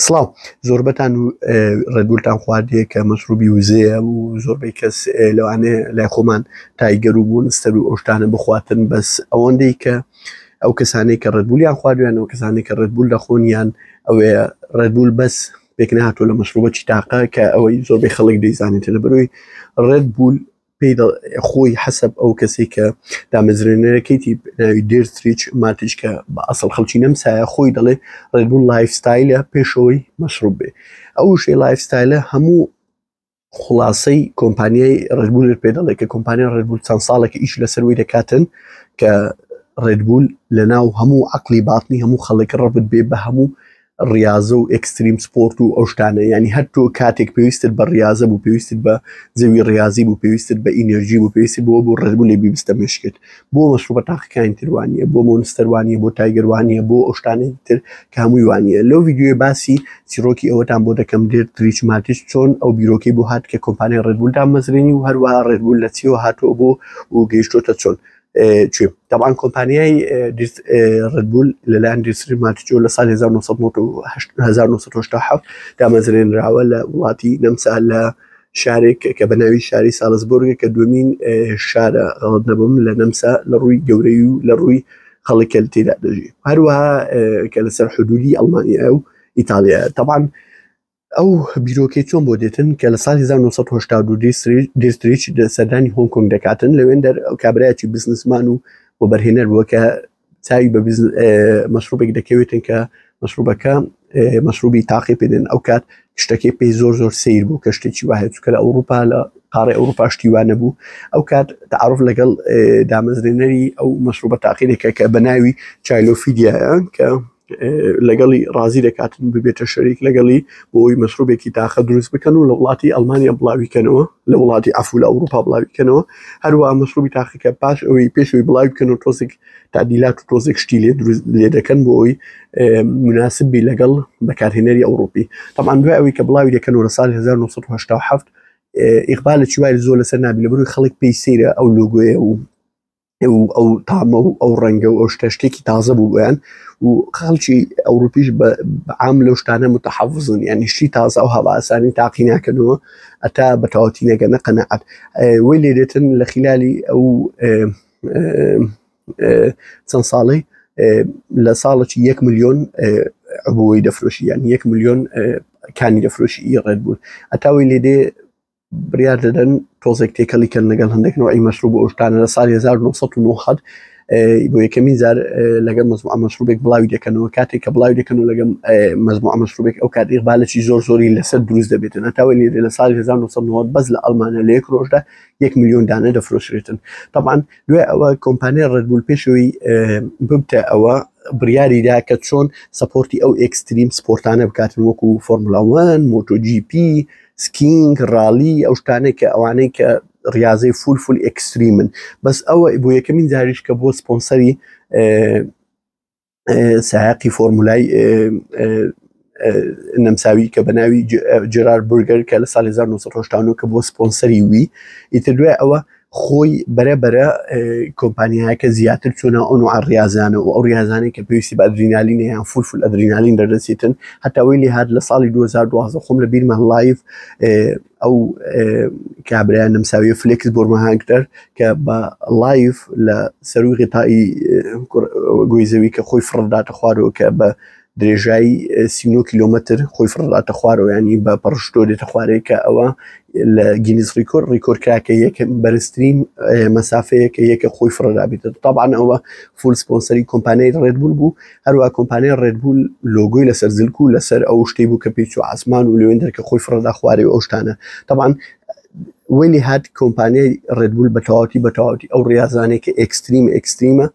سڵاو زۆربەتان ڕێدبولتان خواردیە کە مەشروبی وزەیە و زۆربەی کەس لەوانەیە لای خۆمان تایگەر و مۆنستەر و ئەو شتانە بخواتن بەس ئەوەندەی کە ئەو کەسانەی کە ڕێدبولیان خواردویان ئەو کەسانەی کە ڕێدبول دەخۆنیان ئەوەیە ڕێدبول بەس پێک نهاتوە لە مەشروبەکی تاقە کە ئەوەی زۆربەی خەڵک دەیزانێت لەبەرەوەی ڕێدبول پێی خۆی حەسەب ئەو کەسێک کە دامەزرێنەرەکەیتی ناوی دێرتریچ ماتیش کە بە ئەسڵ خەڵکی نەمسایە خۆی دەڵێ ڕێدبول lifestyle ە پێشەوەی مەشروب بێ ئەو شێ lifestyle ە هەموو خلاصەی کۆمپانیای ڕێدبول پێ دەڵێ کە کۆمپانیا ڕێدبول چەند ساڵێک ئیش لەسەروی دەکاتن کە ڕێدبول لە ناو هەموو عقلی باتنی هەموو خەڵک ڕەبت بێ بە هەموو ڕیازە و extreme sport و ئەو شتانە یعنی هەر تۆ کاتێک پێویستت بە ڕیازە بوو پێویستت بە زەوی ڕاضی بوو پێویستت بە ئینێرژی بوو پێویستی بۆ بوو ڕێدبول لێ بیبستە مشکت بۆ مەشروبە تاقەکانی تروانیە بۆ مۆنستەروانیە بۆ تایگەروانیە بۆ ئەو شتانەی تر کە هەمووی وانە لەو ڤیدیۆی باسی چیرۆکی ئەوەتان بۆ دەکەم دێر تریچ ماتیش چۆن ئەو بیرۆکەی بۆ هات کە کۆمپانیای ڕێدبول دامەزرێنی و هەروەها ڕێدبول لە چیەوە هاتووە بۆ و گەیشتۆتە چۆن کوێ تەبعەن کۆمپانیای ڕێدبول لەلایەن دیتریچ ماتیچۆ لە ساڵی 1987 دامەزرێنراوە لە وڵاتی نەمسا لە شارێک کە بە ناوی شاری سالزبۆرگە کە دومین شارە غەڵت نەبم لە نەمسا لە ڕووی گەورەی و لە ڕووی خەڵک کە تێدا دەژی هەروەها کە لەسەر حدودی ئەڵمانیا و ئیتالیا تەبعەن ئەو بیرۆکەی چۆن بۆ دێتن کە لە ساڵی 1982 دیتریچ سەردانی هۆنگ کۆنگ دەکاتن لەوێن دەر ئەو کابرایەکی بزنسمان و وەبەرهێنەر بووە کە چاوی بە مەشروبێک دەکەوێتن کە مەشروبەکە مەشروبی تاقی پێدێن ئەو کات شتەکەی پێی زۆر زۆر سیر بوو کە شتێکی وایە چکە لە ئەوروپا لە قاڕی ئەوروپا شتیوان نەبوو ئەو کات تعرف لەگەڵ دامەزرێنەری ئەو مەشروبە تاقیێکە کە بە ناوی چایلۆفیدیایە کە لەگەڵی ڕازی دەکاتن ببێتە شەریک لەگەڵی بۆ ئەوی مەشروبێکی تاقە دروست بکەن و لە وڵاتی ئەڵمانیا بڵاویکەنەوە لە وڵاتی عفو لە ئەوروپا بڵاویکەنەوە هەروە مەشروبی تاقیکە پاش ئەوەی پێشەوەی بڵاوی بکەن و تۆزێک تعدیلات و تۆزێک شتی لێ دروست لێ دەکەن بۆ ئەوی مناسب بی لەگەڵ بەکارهێنەری ئەوروپی طبعا دوای ئەوەی کە بڵاوی دەکەنەوە لە ساڵی 1970 ئیقبالێکی وای زۆر لەسەر نابی لە بەروی خەڵک پێی سەیرە ئەو لۆگۆیە و و ئەو تامە و ئەو ڕەنگە و ئەو شتە شتێکی تازە بوو بۆیان و خەڵکی ئەوروپیش بە عام لەو شتانە متحەفزن یعنی شتی تازە ئەو هەوا ئاسانی تاقی ناکەنەوە ئەتا بە تەواوەتی نەگەنە قەنەعەت وی لێ دێتن لە خلالی ئەو چەند ساڵەی لە ساڵێکی یەک ملیۆن عبوەی دەفرۆشی یان یەک ملیۆن کانی دەفرۆشی ئی ڕێت بوون ئەتاوی لێ دێ بڕیار دەدەن تۆزێک تێکەڵی کەن لەگەڵ هەندێک نوعی مەشروب و شتانە لە ساڵی 1990 بۆ یەکەمین جار لەگەڵ مەزموعە مەشروبێک بڵاوی دەکەنەوە کاتێک کە بڵاوی دەکەن و لەگەم مەزموعە مەشروبێک ئەو کات ئیقبالێکی زۆر زۆری لەسەر دروست دەبێتن هەتاوەی لێ لە ساڵی 1990 بەس لە ئەڵمانیا لە یەک ڕۆژدا یەک ملیۆن دانە دەفرۆشرێتن طبعا دوای ئەوە کۆمپانیای ڕێدبول پێشەوەی ببتە ئەوە بڕیاریدا کە چۆن support ی ئەو extreme sport انە بکاتن وەکو فۆرمولا 1 مۆتۆ جی پی skiing، ڕالی، ئەو شتانەی کە ئەوانەی کە ڕیازەی full full extreme ن بەس ئەوە بۆ یەکەمین جاریش کە بۆ سپۆنسەری سایەقی فۆرمولای نەمساوی کە بە ناوی جێرار بورگەر کە لە ساڵی 1990 کە بۆ سپۆنسەری وی ئیتر دوای ئەوە خۆی بەرە بەرە کۆمپانیایەکە زیاتر چۆنە ئەو نوع ڕاضانە و ئەو ڕاضانەی کە پێویستی بە ئەدرینالین یان full full ئەدرینالین دەردەچێتن هەتاوەی لێ هاات لە ساڵی 2012 خۆم لە بیرمە live ئەو کابرایان نەمساویە فلێکس بۆرمەهانکتەر کە بە live لە سەروی غتایی گۆی زەوی کە خۆی فڕداتە خوارەوە کە بە درێژایی 39 کیلۆمەتر خۆی فڕداتە خوارەوە ینی بە پەڕشتۆ دێتە خوارێ کە ئەوە لە گینس ڕیکۆرد ڕیکۆرد کرا کە یەکەم بەرزترین مەسافەیە کە یەکە خۆی فڕدابێتە طبعا ئەوە full سپۆنسەری کۆمپانیای ڕێدبول بوو هەروە کۆمپانیای ڕێدبول لۆگۆی لەسەر زلک و لەسەر ئەو شتەی بوو کە پێچوو ئاسمان و لەوێن دەرکە خۆی فڕدا خوارێ و ئەو شتانە طبعا وەلی هات کۆمپانیای ڕێدبول بە تەواوەتی بە تەواوەتی ئەو ڕاضانەی کە extreme extreme ە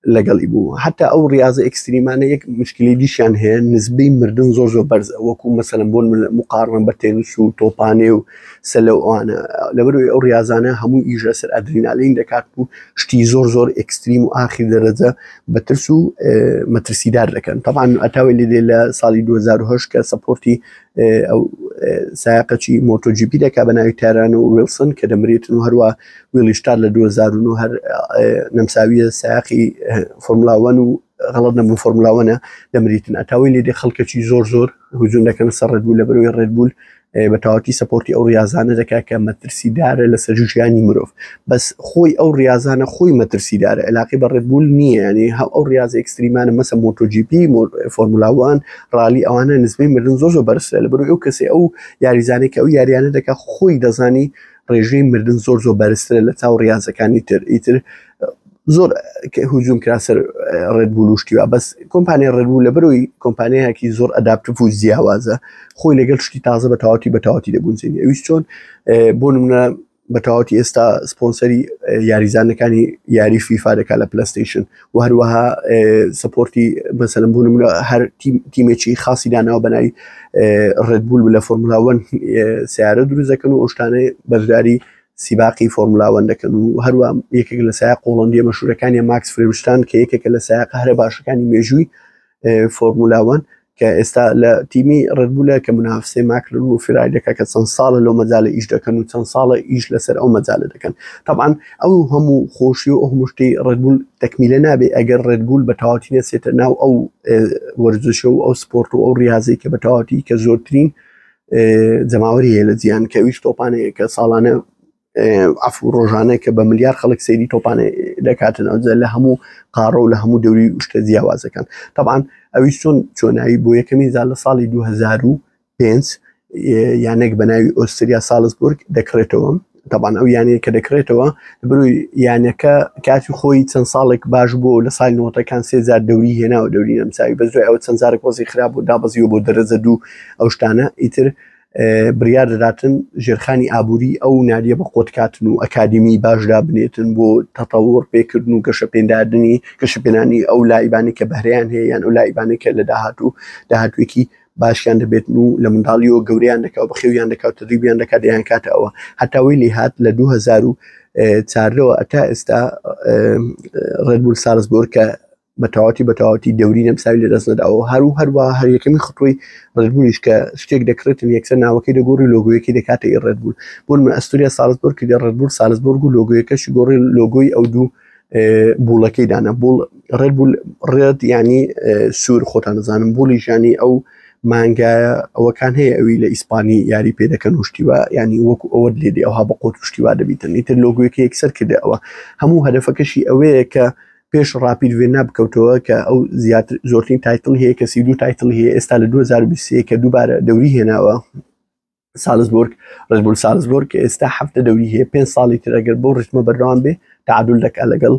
لەگەڵی بوو حتا ئەو ڕاضە extreme انە یەک مشکلی دیشیان هەیە نسبەی مردن زۆر زۆر بەرزە وەکو مەسەلەن بۆن مقارنە بە تێنس و تۆپانێ و سەلە و ئەوانە لەبەرەوەی ئەو ڕاضانە هەموو ئیژە سەر ئەدرینالین دەکات و شتی زۆر زۆر extreme و ئاخیر دەرەجە بەترس و مەترسیدار دەکەن طبعا ئەتاوی لێ لە ساڵی 2010 کە support ی ئەو سایەقەکی مۆتۆجیپی دەکا بە ناوی تایران و ویلسن کە دەمرێتن و هەروە ویڵیشتار لە 2009 هەر نەمساویە سایەقی فۆرمولا 1 و غەڵەت نەبوو Formula One ە دەمریتن ئەتاوەی لێ دێ خەڵکەکی زۆر زۆر هجوم دەکەن سەر Red Bull لە بەرەوەی Red Bull بە تەواوەتی support ی ئەو ڕاضانە دەکات کە مەترسیدارە لەسەر ژیانی مرۆڤ. بەس خۆی ئەو ڕاضانە خۆی مەترسیدارە علاقی بە Red Bull نییە ینی هەم ئەو ڕاضە extreme انە مەسە MotoGP Formula One ڕالی ئەوانە نسبەی مردن زۆر زۆر بەرزترە لە بەرەوەی ئەو کەسێ ئەو یاریزانێک کە ئەو یاریانە دەکات خۆی دەزانی ڕێژەی مردن زۆر زۆر بەرزترە لە چاو ڕاضەکانی تر. ئیتر زۆر هجوم کرا سەر Red Bull و شتیوا بەس کۆمپانیای Red Bull لە بەرەوەی کۆمپانیایەکی زۆر adaptive و جیاوازە خۆی لەگەڵ شتی تازە بە تەواوەتی بە تەواوەتی دەگونجێنی. ئەویش چۆن بۆ نمونە بە تەواوەتی ئێستا سپۆنسەری یاریزانەکانی یاری فیفا دەکات لە PlayStation و هەروەها support ی مەسەلەن بۆ نمونە هەر تیمێکی خاصی داناوە بەناوی Red Bull لە Formula One سیارە دروست دەکەن و ئەو شتانەی بەشداری سیباقی Formula One دەکەن و هەروە یەکێک لە سایق هۆڵندیە مەشهورەکانی ماکس فێرستاپن کە یەکێکە لە سایقە هەرە باشەکانی مێژووی Formula One کە ئێستا لە تیمی Red Bull ە کە منافسەی ماکلرن و فیراری دەکات کە چەند ساڵە لەو مەجالە ئیش دەکەن و چەند ساڵە ئیش لەسەر ئەو مەجالە دەکەن. طبعا ئەو هەموو خۆشی و ئەو هەموو شتەی Red Bull تەکمیلە نابێ ئەگەر Red Bull بە تەواوەتی نەچێتە ناو ئەو وەرزشە و ئەو سپۆرت و ئەو ڕاضەی کە بە تەواوەتی کە زۆرترین جەماوەری هەیە لە جیهان کە ئەویش تۆپانەیە کە ساڵانە عفو ڕۆژانە کە بە ملیار خەڵک سەیری تۆپانە دەکاتن ئەوجا لە هەموو قاڕە و لە هەموو دەوری شتە جیاوازەکان. طبعا ئەویش چۆن چۆنایی بۆ یەکەمین جار لە ساڵی 2005 یانێک بە ناوی ئۆستریا سالزبورگ دەکرێتەوە. طبعا ئەو یانەیە کە دەکرێتەوە بروی یانەکە کاتی خۆی چەند ساڵێک باش بوو لە ساڵی نۆتەکان سێ جار دەوری هێناوە دەوری نەمساوی بە دوای ئەوە چەند جارێک وەزی خراپ و دابەزیوە بۆ دەرەجە دوو ئەو شتانە. ئیتر بڕیار دەداتن ژێرخانی ئابووری ئەو نادیە بە قۆتکاتن و ئەکادیمی باشدا بنێتن بۆ تەتەوڕ پێکردن و گەشەپێندادنی گەشەپێنانی ئەو لایبانی کە بەهرەیان هەیە یان ئەو لایبانی کە لە داهاتوو داهاتوێکی باشیان دەبێتن و لە منداڵیەوە گەوریان دەکا و بەخێویان دەکا و تەدریبیان دەکات دەیان کاتە ئەوە. هەتا وەی لێ هات لە 2004ەوە ئەتا ئێستا Red Bull سالزبورگ کە بە تەواوەتی بە تەواوەتی دەوری نەمساوی لە دەست نەداوە. هەر و هەروە هەر یەکەمی خطوەی Red Bull یش کە شتێک دەکرێتن یەکسەر ناوەکەی دەگۆڕی لۆگۆیەکەی دەکاتە ئی Red Bull. بۆ نمونە ئەستوریا سالزبورگ کردی Red Bull سالزبورگ و لۆگۆیەکەشی گۆڕی لۆگۆی ئەو دوو bull ەکەی دانا. bull Red Bull red ینی سوور خۆتان دەزانم bull یش ینی ئەو مانگایە ئەوەکان هەیە ئەوی لە ئیسپانی یاری پێ دەکەن و شتیوا ینی وەکو ئەوەت لێ دێ ئەوها بە قۆت و شتیوا دەبیتن. ئیتر لۆگۆیەکە یەکسەر کردە ئەوە. هەموو هەدەفەکەشی ئەوەیە کە پێش ڕاپید ڤێنا بکەوتەوە کە ئەو زیاتر زۆرترین title هەیە کە 32 title هەیە ئێستا لە 2023 کە دووبارە دەوری هێناوە سالزبورگ Red Bull سالزبورگ کە ئێستا هەفتە دەوری هەیە 5 ساڵی تر ئەگەر بۆ ڕیتمە بەردەوام بێ تعادل دەکات لەگەڵ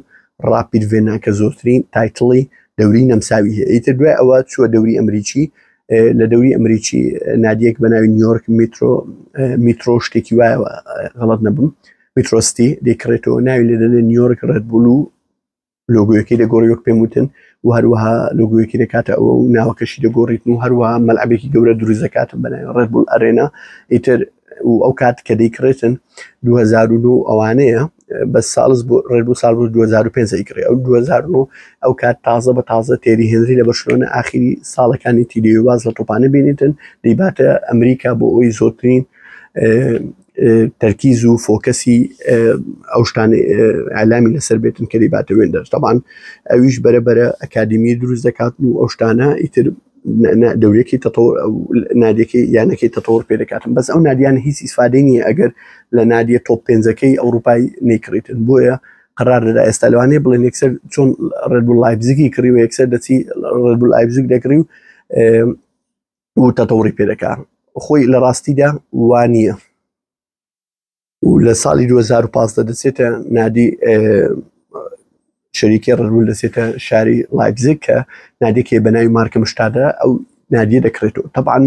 ڕاپید ڤێنا کە زۆرترین title ی دەوری نەمساوی هەیە. ئیتر دوای ئەوە چووە دەوری ئەمریکی لە دەوری ئەمریکی نادیەک بە ناوی نیویۆرک میترۆ میترۆ شتێکی وایە غەڵەت نەبم میترۆستی دەیکڕێتەوە ناوی لێ دەنێ نیویۆرک Red Bull و لۆگۆیەکەی دەگۆڕی وەک پێم وتن و هەروەها لۆگۆیەکی دەکاتە ئەوە و ناوەکەشی دەگۆڕیتن و هەروەها مەلعەبێکی گەورە دروست دەکاتن بە ناوی Red Bull Arena. ئیتر و ئەو کات کە دەیکڕێتن 2009 ئەوانەیە بە ساڵز بۆ Red Bull ساڵ بۆ 2005 ئەیکڕێ. ئەو 2009 ئەو کات تازە بە تازە تێری هێنری لە بەرشلۆنە ئاخیری ساڵەکانی تیدەوێ واز لە تۆپانە بینیتن دەیباتە ئەمریکا بۆ ئەوی زۆرترین تەرکیز و focus ی ئەو شتانە ئەلامی لەسەر بێتن کە دەیباتە وێندەر. طبعا ئەویش بەرە بەرە ئەکادیمی دروست دەکات و ئەو شتانە ئیتر دەورێکی تەتەور نادیەکەی یانەکەی تەتەور پێ دەکاتن. بەس ئەو نادیان هیچ ئیسفادەی نییە ئەگەر لە نادیە تۆپ پێنجەکەی ئەوروپای نەیکڕیتن. بۆیە قرار دەدا ئێستا لەوانەیە بڵێن یەکسەر چۆن Red Bull لایپزیگی کڕی و یەکسەر دەچی Red Bull لایپزیگ دەکڕی و و تەتەوری پێ دەکا. خۆی لە ڕاستیدا وانییە. و لە ساڵی 2015 دەچێتە نادی شەریکی Red Bull دەچێتە شاری لایپزیگ کە نادیەکەی بە ناوی مارکە مشتادە ئەو نادیە دەکرێتەوە. طبعا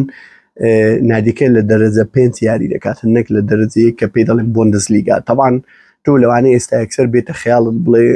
نادیەکە لە دەرەجە پێنج یاری دەکات نەک لە دەرەجەیە کە پێی دەڵێن بۆندسلیگا. طبعا تۆ لەوانەیە ئێستا یەکسەر بێتە خەیاڵت بڵێ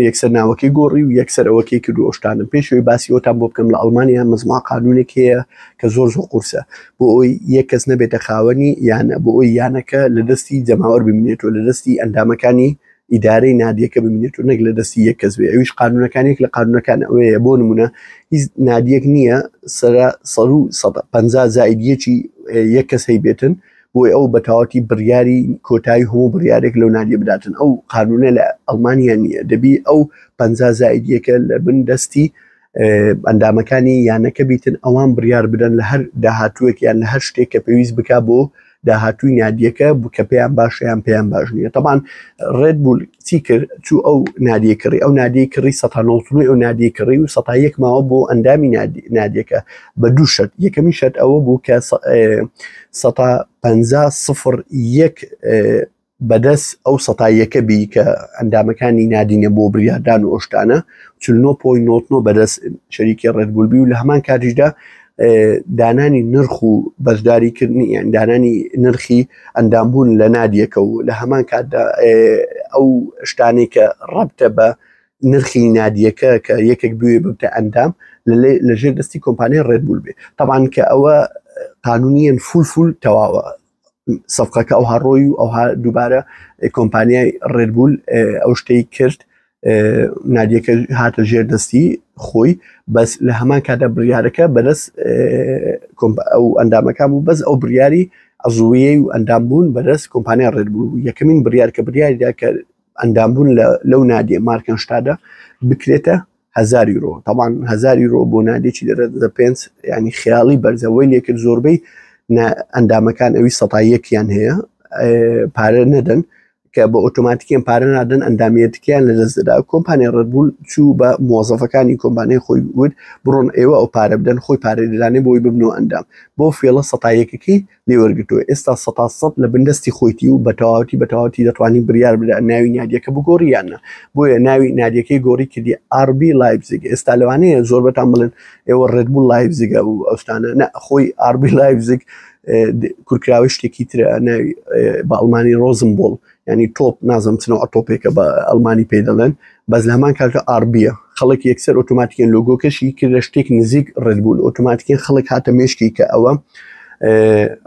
یەکسەر ناوەکەی گۆڕی و یەکسەر ئەوەکەی کردو ئەو شتانە. پێشەوەی باسی ئەوتان بۆ بکەم لە ئەڵمانیا مەزما قانونێک هەیە کە زۆر زۆر قورسە بۆ ئەوی یەک کەس نەبێتە خاوەنی یانە، بۆ ئەوی یانەکە لە دەستی جەماوەر بمینێتەوە، لە دەستی ئەندامەکانی ئیدارەی نادیەکە بمینێتەوە نەک لە دەستی یەک کەس بێ. ئەویش قانونەکان یەک لە قانونەکان ئەوەیە بۆ نمونە هیچ نادیەک نییە سەرە سەر و سەد پەنجا زائید یەکی یەک کەس هەی بێتن. بۆی ئەو بەتەواوەتی بڕیاری کۆتایی هەموو بڕیارێک لەو نادیە بداتن ئەو قانونە لە ئەڵمانیا نییە دەبی ئەو 50 زائیدیەکە لە بن دەستی ئەندامەکانی یانەکە بیتن ئەوان بڕیار بدەن لە هەر داهاتووێک یان لە هەر شتێک کە پێویست بک بۆ داهاتووی نادیەکە کە پێیان باشە یان پێیان باش نییە تەبان ڕێد بول چی کرد چوو ئەو نادیە کڕی ئەو نادی کڕی سەتانۆتنوی ئەو نادی کڕی و سەتا یەک ماوە بۆ ئەندامی نادیەکە بە دوو شەرت یەکەمی شەرت ئەوە بوو کە سەتا پەنجا سفر یەک بەدەست ئەو سەتا یەکە بی کە ئەندامەکانی نادینە بۆ بریاردان و ئۆشتانە 49.99 بەدەست شەریکی ڕێدبول بی و لە هەمان کاتیشدا دانانی نرخ و بەشداریکردنی یان دانانی نرخی ئەندامبوون لە نادیەکە و لە هەمان کاتدا ئەو شتانەی کە ڕەبتە بە نرخی نادیەکە کە یەکێک بوێ ببتە ئەندام لە ژێر دەستی کۆمپانیای ڕێدبول بێ طبعا کە ئەوە قانونیەن فول فول تەواوە سەفقەکە ئەوها ڕۆی و ئەوها دووبارە کۆمپانیای ڕێدبول ئەو شتەی کرد نادیەکە هاتە ژێر دەستی خۆی بەس لە هەمان کاتدا بڕیارەکە بەدەست ئەو ئەندامەکان بوو بەس ئەو بڕیاری عزویەی و ئەندام بوون بەدەست کۆمپانیا ڕێدبول بوو یەکەمین بڕیار کە بڕیاریدا کە ئەندامبوون لەو نادیە مارکەنشتادە بکرێتە هزار یورۆ تاوان هزار یورۆ بۆ نادێکی دەرەجە پێنج ینی خیاڵی بەرزەوەی لێکرد زۆربەی ئەندامەکان ئەوی سەتا یەکیان هەیە پارە نەدەن کە بە ئۆتۆماتیکیان پارە نادەن ئەندامیەتکیان لە دەست دەدا کۆمپانیای ڕێدبول چوو بە مۆزەفەکانی کۆمپانیای خۆی وت بڕۆن ئێوە ئەو پارە بدەن خۆی پارەی دەدانێ بۆی ببنەوە ئەندام بۆ فێڵە سەتا یەکەکەی لێ وەرگرتووە ئێستا سەتا سەد لە بندەستی خۆیتی و بە تەواوەتی بە تەواوەتی دەتوانی بریار بدە ناوی نادیەکە بگۆڕی یان نا بۆیە ناوی نادیەکەی گۆڕی کردی ئاربی لایبزیگ ئێستا لەوانەیە زۆربەتان بڵێن ئێوە ڕێدبول لایبزیگە و ئەوستانە نە خۆی ئاربی لایبزیگ کورکراوی شتێکی ترە ناوی بە ئەڵمانی ڕۆزم بۆڵ ینی تۆپ نازم چنەوە تۆپێکە بە ئەڵمانی پێی دەڵێن بەس لە هەمان کاتە ئاربیە خەڵک یەکسەر ئۆتۆماتیکەن لۆگۆکەشی کردە شتێک نزیک ڕێدبول ئۆتۆماتیکەن خەڵک هاتە مێشکی کە ئەوە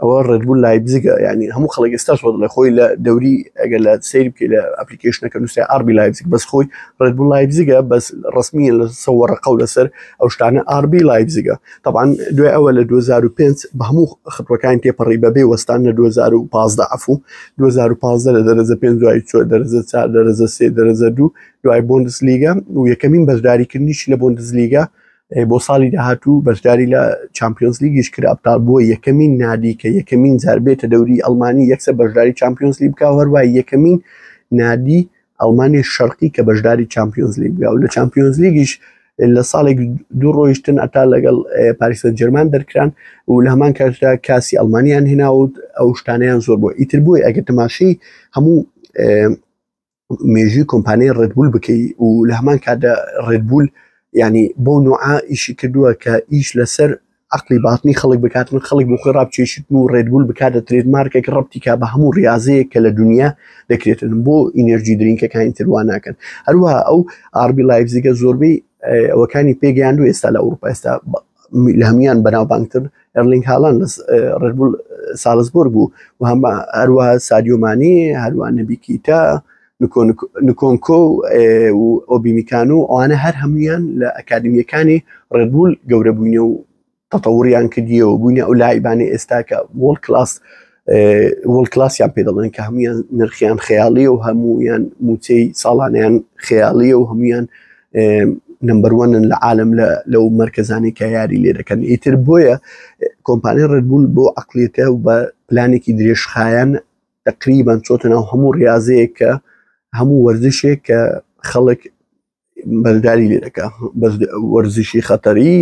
ئەوە ڕێدبول لایبزیگە ینی هەموو خەڵک ئێستا دەڵێ خۆی لە دەوری ئەگەر لە سیر بکەی لە ئەپلیکیشنەکە نووسێ ئاربی لایبزیگ بەس خۆی ڕێدبول لایبزیگە بەس ڕسمیە لە سەوەڕەقە و لەسەر ئەو شتانە ئاربی لایبزیگە طبعا دوای ئەوە لە 2005 بە هەموو خطوەکانی تێپەڕی بەبێ وەستان لە 2015 عفو 2015 لە دەرەجە پێنج دوای چوە دەرەجە چار دەرەجە سێ دەرەجە دوو دوای بۆندسلیگا و یەکەمین بەشداریکردنیش لە بۆندسلیگا بۆ ساڵی داهاتوو بەشداری لە چمپیۆنز لیگیش کرا تا بۆ یەکەمین نادی کە یەکەمین جار بێتە دەوری ئەڵمانی یەکسەر بەشداری چمپیۆنز لیگ بکە هەروە یەکەمین نادی ئەڵمانی شەرقی کە بەشداری چمپیۆنز لیگ بکە و لە چمپیۆنز لیگیش لە ساڵێک دوو ڕۆیشتن ئەتا لەگەڵ پاریس سان جێرمان دەرکران و لە هەمان کاتدا کاسی ئەڵمانیان هێنا و ئەو شتانیان زۆر بۆ ئیتر بۆی ئەگەر تەماشی هەموو مێژووی کۆمپانیای ڕێدبول بکەی و لە هەمان کاتدا ڕێدبول ینی بۆ نوعا ئیشی کردووە کە ئیش لەسەر عقلی باتنی خەڵک بکات من خەڵک بۆ خۆی ڕابچێشتن و ڕێدبول بکاتە trademark ێک ڕەبتی کا بە هەموو ڕاضەیەک کە لە دنیا دەکرێتن بۆ energy drink ەکانی تروان ناکەن هەروەها ئەو ئاربی لایفزیگە زۆربەی ئەوەکانی پێگەیان و ئێستا لە ئەوروپا ئێستا لە هەموان بەناوبانگتر ئەرلینگ هالاند لە ڕێدبول سالزبۆرگ بوو و هەمە هەروەها سادیۆمانی هەروە نەبی کیتا نکۆنکۆ و ئۆبیمیکان و ئەوانە هەر هەمویان لە ئەکادمیەکانی ڕێدبول گەورە بووینە و تەتەوریان کردیەوە بووینە ئەو لاعیبانی ئێستا کە world class world class یان پێ دەڵێن کە هەمویان نرخیان خەیاڵیە و هەمویان موچەی ساڵانیان خەیاڵیە و هەمویان number one ن لە عالم لە لەو مەرکەزانی کە یاری لێ دەکەن ئیتر بۆیە کۆمپانیای ڕێدبول بۆ عقلیەتە و بە پلانێکی درێژخایەن تقریبان چۆتە ناو هەموو ڕاضەیەک کە هەموو وەرزشێک کە خەڵک بەشداری لێ دەکا بەس وەرزشی خەتەری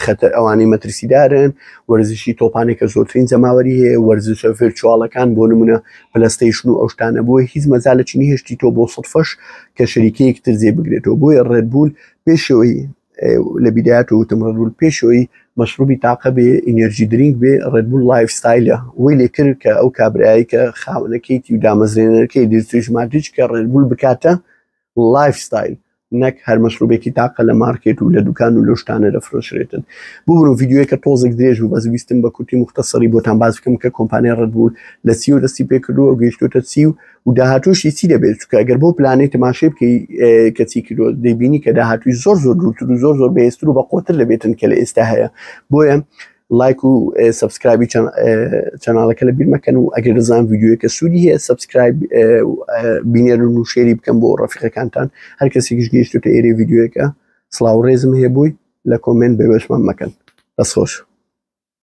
خەتەر ئەوانەی مەترسیدارن وەرزشی تۆپانێک کە زۆرترین جەماوەری هەیە وەرزشە virtual ەکان بۆ نمونە پلەستەیشن و ئەو شتانە بۆیە هیچ مەجالێکی نەهێشتی تۆ بۆ سەدفەش کە شەریکەیەک تر جێ بگرێتەوە بۆیە ڕێدبول پێشەوەی لە بیدایەت وتم ڕێدبول پێشەوەی مەشروبی تاقە بێ energy drink بێ ڕێدبول lifestyle ە وی لێ کرد کە ئەو کابرایی کە خاوەنەکەیتی و دامەزرێنەرەکەی دیتریش ماتیچ کە ڕێدبول بکاتە lifestyle نەک هەر مەشروبێکی تاقە لە مارکێت و لە دوکان و لەو شتانە دەفرۆشرێتن. ببورن ڤیدیۆیەکە تۆزێک درێژ بوو بەس ویستم بە کورتی موختەسەری بۆتان باس بکەم کە کۆمپانیای ڕێدبول لە چی و دەستی پێکردووە و گەیشتوتە چی و و داهاتووشی چی دەبێت چونکە ئەگەر بۆ پلانەی تەماشای بکەی کە چی کردووە دەیبینی کە داهاتووی زۆر زۆر دوورتر و زۆر زۆر بەهێزتر و بەقوەتر دەبێتن کە لە ئێستا هەیە بۆیە. لایک و subscribe ی channel ەکە لە بیر مەکەن و ئەگەر دەزان ڤیدیۆیەکە سوودی هەیە subscribe بینێرن و share ی بکەن بۆ ڕەفیقەکانتان. هەر کەسێکیش گەیشتوتە ئێرەی ڤیدیۆیەکە سڵاو ڕێزم هەیە بۆی، لە comment بێبەشمان مەکەن. دەست خۆش.